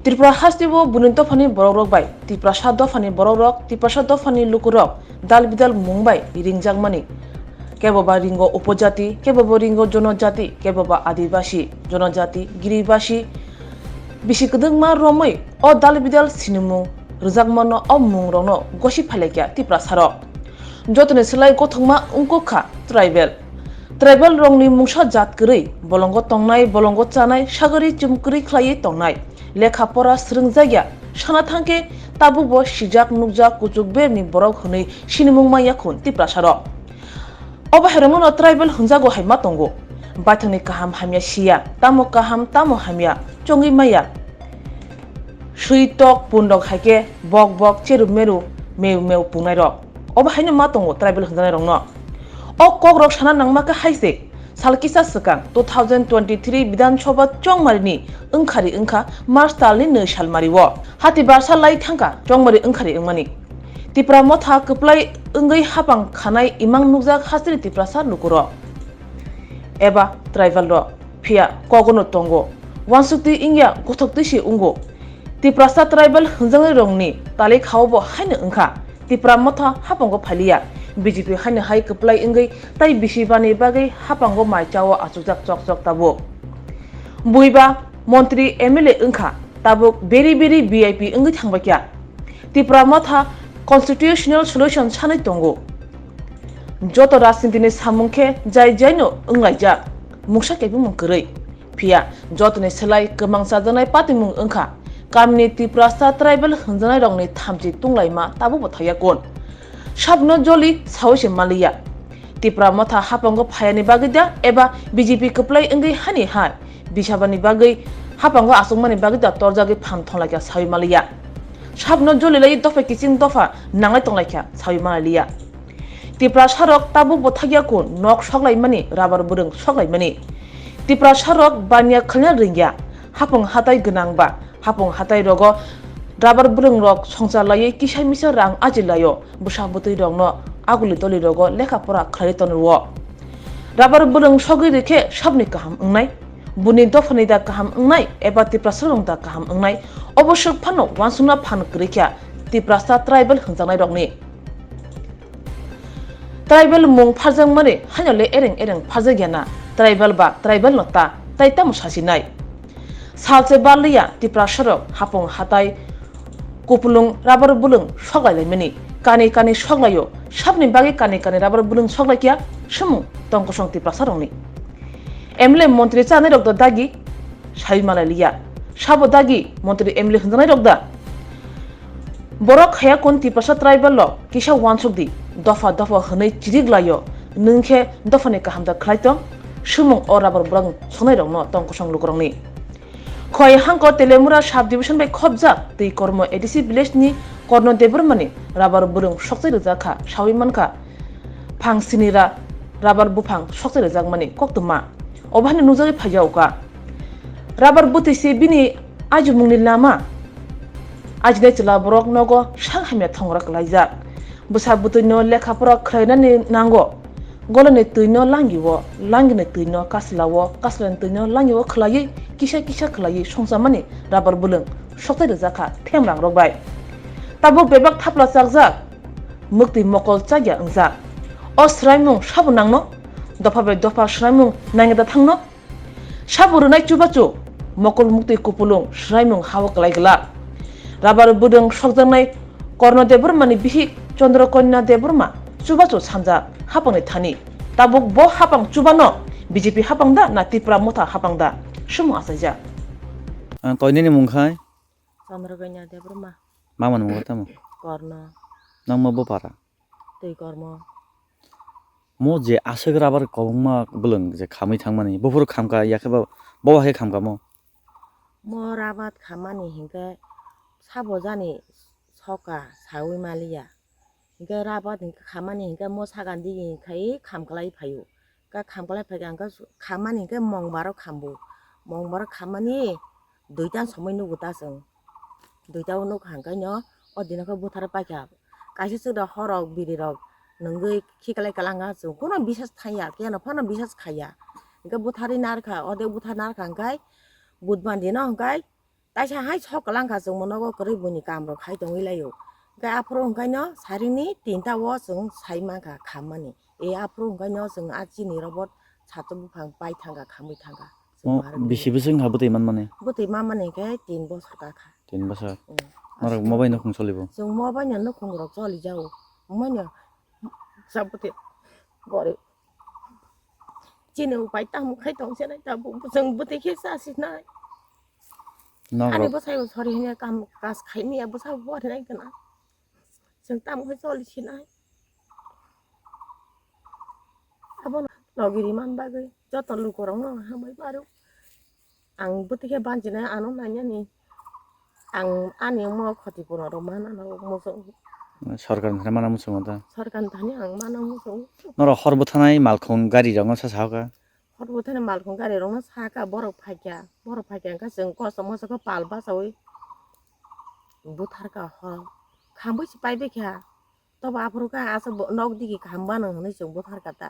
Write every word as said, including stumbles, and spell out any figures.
Tripura hasteo buini dophani borokrok bai Tiprasa dophani borokrok, Tiprasa dophani lukurok dal bidal mung bai ringjakmani. Keboba ringo upojati, keboba ringo jonojati, keboba adibasi, jonojati, giribasi. Bisi kwdwkma romwi o dal bidal sinimung rwjakmano o mungrokno gosi phailakya Tiprasarok. Jotoni slai gothokma wngkukha tribal. Tribal rokni mungsa jat kwrwi, bolongo tongnai, bolongo chanai, sagari chumkwrwi khlaiwi tongnai. Lekha pora swrwngjakya, sana thangkhe tabukbo sijak nukjak kuchuk berni borok hwnwi sinimung manya khun Tiprasarok. Obo hai rokno tribal hwnjago hai ma tongo. Baithangni kaham hamya siya, tamo kaham tamo hamya chongwi maya. Sui tok pundok hai khe bok bok cheru meru meu meu pungnai rok. Obo haino ma tongo tribal hwnjanai rokno. O kok rok sana nangma khe hai se, sal kisa swkang two thousand twenty-three Bidhan Sabha chongmari ni wngkhari wngkha March tal ni nwi salmari o. Hati barsa lai thangkha chongmari wngkhari wngmani. Tipra motha kwplai wngwi hapang khanai imang nukjak hasteni Tiprasa lukurok. Eba tribal rok phiya kogono tongo. Wansukti wngya gothok twi se wngo. Tiprasa tribal hwnjaknai rokni talik hao bo haino wngkha. Tipra motha hapango phailiya. B J P haino hai kwplai wngwi tai bisi bani bagwi hapango mai chao achukjak chok chok tabuk. Buiba montri M L A wngkha tabuk beri beri V I P wngwi thangbaikha. Tipra motha constitutional solution sanwi tongo. Joto rajnitini samung khe jai jaino wnglaijak, mungsa kebimung kwrwi. Phiya jotoni slai kwmang chajaknai patimung wngkha kamini Tiprasa tribal hwnjaknairokni thamchi tunglaima tabukbo thaiya kun. Sabno joli saui se manliya. Tipra motha hapango phayani bagwi da eba B J P kwplai wngwi hani hai bisabani bagwi hapango achukmani bagwi da torjagwi phan thonglai kha saui manliya. Sabno joli lai dopha kiching dopha nanglai tonglai kha saui manliya. Tiprasarok tabuk bo thakya kun nok soklaimani, rabar bwrwng soklaimani. Tiprasarok baniya khlaiya ringya, hapung hatai gwnang ba hapung hatai rogo rabar bwrwng rok songcha laiwi kisa misa rang aji laio, bwsa bwtwi rokno aguli doli rogo lekha pora khlai tonwi rwo. Rabar bwrwng sogwi rikhe sabni kaham wngnai, buni dophani da kaham wngnai eba Tiprasa rok da kaham wngnai, obo swk phano wansukna phan kwrwi kha Tiprasa tribal hwnjaknai rokni. Tribal mung pharjakmani haino le ereng ereng pharjakya na, tribal ba tribal no ta, tai tamo sasinai. Salse barliya Tiprasarok hapung hatai kupulung rabar bwlwng soklai laimani, kani kani soklaio, sabni bagwi kani kani rabar bwlwng soklai kya swmung tongkosong Tiprasarokni. M L A montri chanai rok da dagi sai malai liya, sabo dagi montri M L A hwnjaknai rok da. Borok khaya kun Tiprasa tribal rok kisa wansuk di, dopha dopha hwnwi chirik laio, nwng khe dophani kaham da khlai tong, swmung o rabar bwrwng songnai rokno tong kosong lukurokni. Khowai hangko Telemura sub division bai khopjak twi kormo A D C village ni Korno Debbarma ni rabar bwrwng sokchai rwjak kha, saui mankha phang sini ra rabar buphang sokchai rwjakmani koktwma. Obo haino nukjagwi phaiya uka. Rabar bwtwi se bini ajimungni lama. Ajinai chwla borok nogo sang hamya thongra kwlaijak. Bwsa bwtwino lekha pora khlainani nango. Golani twino langio, langini twino kaslao, kaslani twino langio khwlaiwi kisa kisa khwlaiwi songchamani rabar bwlwng sokchai rwjakha themrang rok bai. Tabuk bebak thapla chakjak, mwktwi mokol chakya wngjak. O swraimung sabo nangno? Dopha bai dopha swraimung nangya da thangno? Sabo rwnai chubachu, mokol muktwi kupulung swraimung hao kwlai glak. Rabar bwdwng sokjaknai Korno Debbarmani bihik Chandra Kanya Debbarma chubachu sanja hapangni thani. Tabuk bo hapang chubano B J P hapang da na Tipra motha hapang da? Swmung achaijak. Ang koi nini mung khai? Chandra Kanya Debbarma. Mama ni mung tamo? Korno. Nang ma bo para? Twi kormo. Mo je aswk rabar kwbangma bwlwng je khamwi thangmani, buphuru khamkha, yakhe ba bo hai khamkha mo? Mo rabar khammani hinkhe sabo jani soka saui maliya. Hinkhe rabar hinkhe khammani hinkhe mo sagan digi khai khamklai phaio. Khe khamklai phaikha hinkhe khammani hinkhe mongbar o khambo. Mongbar o khammani duita somoi nugo ta chwng. Duita o nukha hwnkhe no o dino khe buthar paikha. Kaisa chwra horok biri rok nungwi khiklai kwlangkha chwng. Kuno bisas thangya, keno phano bisas khaiya. Hinkhe butharwi narwkha, o de buthar narwkha hwnkhe budhbar dino hwnkhe Taisa hai sok kwlangkha chwngbo nogo kwrwi buini kamrok khai tongwi laio. Hwnkhe aphuru hwnkhaino sarini tinta o chwng sai mankha khammani. E aphuru hwnkhaino chwng a chini robot satok buphang pai thangkha khamwi thangkha. Chwng Oh, marwk bisi bisi wngkha bwtwi manmani? Bwtwi manmani hwnkhe tin bosor kakha. Tin bosor? Mm. Norok mobaino khung solibo? Chwng mobaino nukhung rok choli jao. Mobaino sa bwtwi gori. Chini upai tamo khai tong se nai tabuk chwng bwtwi khe sa si nai. Ani Norok bwsai bo sori hwnwi kam kaj khai manya bwsa bo rinai gana. Chwng tamo khai choli sinai. Abono logi ri man bagwi joto lukurokno hambai maro. Ang bwtwi khe banchina ano nainani. Ang ani omo khoti purno rw mana no muchung. Sorkar ni thani mana muchungo da? Sorkar ni thani ang mana muchung. Norok hor bwthanai malkhung gari rokno sa sahoka? Hor bwthani malkhung gari rokno saka borok phaikha. Borok phaikha hwnkhe chwng kosto moso khe pal bachaui butharka hor. Khambwi se paibaikha. Tobo aphuru khe aswk bo nok digi kaham bano hwnwi chwng butharka ta.